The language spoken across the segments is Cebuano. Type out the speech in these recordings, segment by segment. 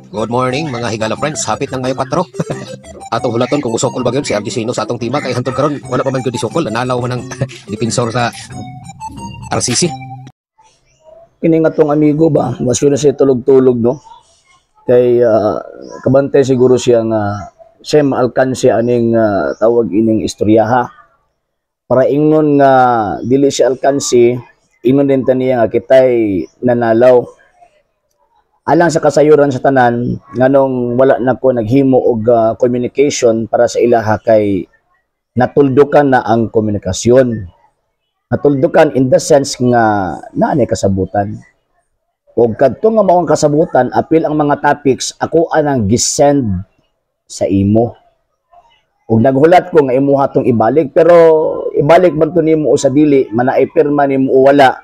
Good morning, mga higala friends. Hapit ng Mayo 4. Atong hulaton kung usokol ba gyud si RG Sino sa atong tima kay hantod karon wala pa man gyud isukol, nanalaw man ang defensor sa RCC. Kini nga tong amigo ba, mas yun na siya tulog-tulog, no? Kay kabantay siguro siya nga siya maalkansi aning tawag ining istoryaha. Para ingnon nga dili siya alkansi, ingnon din ta niya nga kitay nanalaw. Alang sa kasayuran sa tanan, nganong wala na ko naghimo og communication para sa ilaha kay natuldukan na ang komunikasyon. Natuldukan in the sense nga naa nay kasabutan. Og kadto nga mao ang kasabutan, apil ang mga topics ako anang gisend sa imo. Og naghulat ko nga imuha tong ibalik, pero ibalik man to nimo o sa dili, manaay pirma nimo o wala,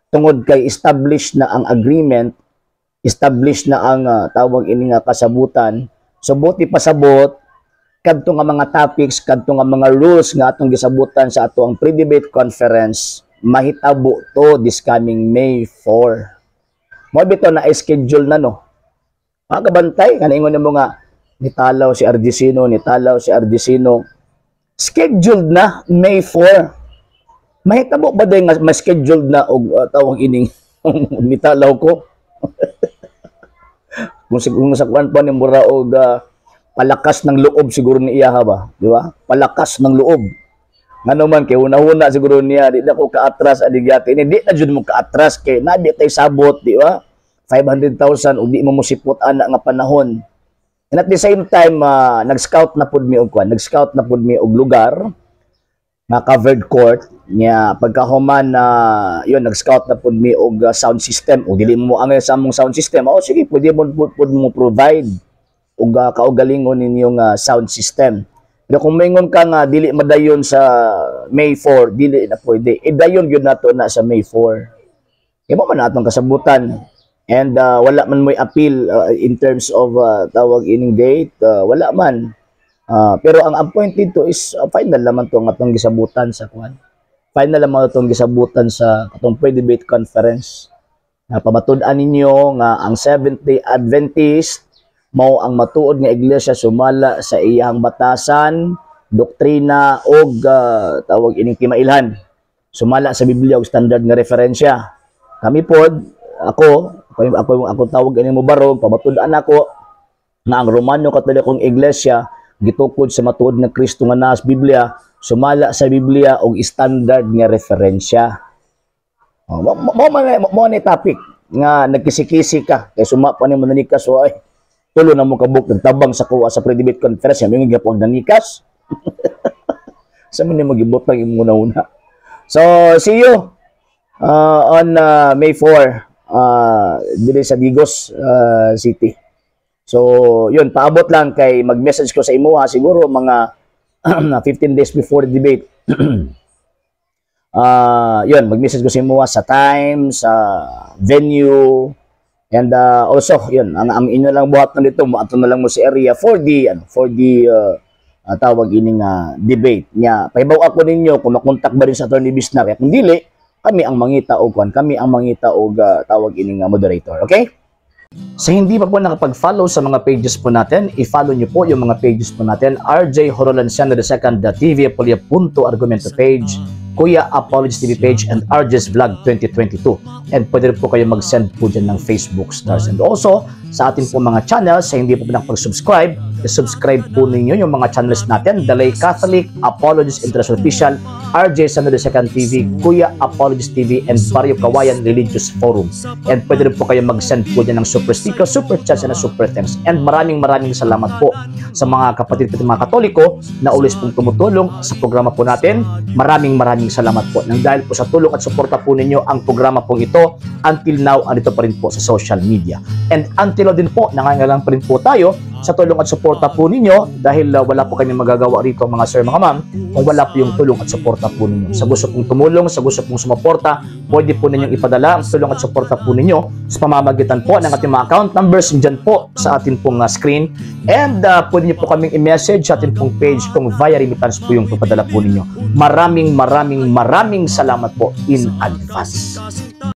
tungod kay established na ang agreement, established na ang tawag ini nga kasabutan. So buti pasabot kadto nga mga topics, kadto nga mga rules nga atong gisabutan sa ato ang pre-debate conference, mahitabo to this coming May 4. Mao bitaw na schedule na, no. Mga kabantay, kana ingon mo nga nitalaw si RG Sino, nitalaw si RG Sino. Scheduled na May 4. Mahitabo ba din nga ma-scheduled na og tawag ining nitalaw ko? Kung sa kuan pa ni mura og palakas ng loob siguro ni iya ba, di ba? Palakas ng loob. Ngano man kay una-una siguro niya, di na ko kaatras ani gyati ni, di na jud mo kaatras kay nabi tay sabot, di ba? 500,000 ug di mo mosipot ana nga panahon. And at the same time, nag-scout na pud mi og kuan, nag-scout na pud mi og lugar nga covered court niya. Pagkahuman na yun, nag-scout na pud mi og sound system. Og dili mo angay sa among sound system, oh sige, pwede mo pud mo provide og kaugalingon ninyong sound system. Pero kung maingon ka nga dili madayon sa May 4, dili na pwede. E dayon gyud nato na sa May 4 kay mo man atong kasabutan and wala man mo'y appeal in terms of tawag ining date, wala man. Pero ang point dito is final naman to nga atong gisabutan sa kuan. Final naman itong gisabutan sa katong pre-debate conference. Na pamatud-an ninyo nga ang Seventh-day Adventist mao ang matuod nga iglesia sumala sa iyang batasan, doktrina og tawag ining timailhan. Sumala sa Biblia og standard nga referensya. Kami pod, ako tawag ini mo barog, pamatud-an ako nga ang Romano Katolikong Iglesia gitukod sa matuod nga Kristo nga naa sa Biblia, sumala sa Biblia og standard nga referensya. Oh, mo man topic nga nagkisi-kisi ka kay suma pa nimo nanikas, so ay tulo na mo kabuk nagtabang sa kuha sa pre-debate conference, may gyapon nanikas sa man nimo gibutang imong una. So see you on May 4 diri sa Digos City. So, yun, paabot lang kay mag-message ko sa imuha siguro mga 15 days before the debate. Yun, mag-message ko sa imuha sa time, sa venue, and also, yun, ang inyo lang buhat na dito, moadto na lang mo sa area for the, ano, for the tawag ining debate niya. Pahibaw ako ninyo kung makontak ba rin sa Attorney Bisnar. Kaya kung dili, kami ang mangita og kwan, kami ang mangita og tawag ining moderator. Okay? Sa hindi pa po nakapag-follow sa mga pages po natin, i-follow nyo po yung mga pages po natin. RJ Horolanciano II, TV Apolia Punto Argumento page, Kuya Apologies TV page, and RJ's Vlog 2022. And pwede rin po kayo mag-send po dyan ng Facebook stars. And also, sa atin po mga channels, sa hindi po nakapag-subscribe, i-subscribe po ninyo yung mga channels natin. Dalay Catholic, Apologies International Official, RJ Sano II TV, Kuya Apologies TV, and Barrio Kawayan Religious Forum. And pwede rin po kayo mag-send po dyan ng super sticker, super chats, and super thanks. And maraming maraming salamat po sa mga kapatid po mga Katoliko na always pong tumutulong sa programa po natin. Maraming maraming salamat po. Nang dahil po sa tulong at suporta po ninyo ang programa pong ito, until now, andito pa rin po sa social media. And until now din po, nangangailangan pa rin po tayo sa tulong at suporta po ninyo dahil wala po kami magagawa rito, mga sir, mga ma'am, kung wala po yung tulong at suporta po ninyo. Sa gusto pong tumulong, sa gusto pong sumuporta, pwede po ninyong ipadala ang tulong at suporta po ninyo sa pamamagitan po ng ating mga account numbers dyan po sa ating pong screen. And pwede niyo po kaming i-message sa ating pong page kung via remittance po yung papadala po ninyo. Maraming maraming maraming salamat po in advance.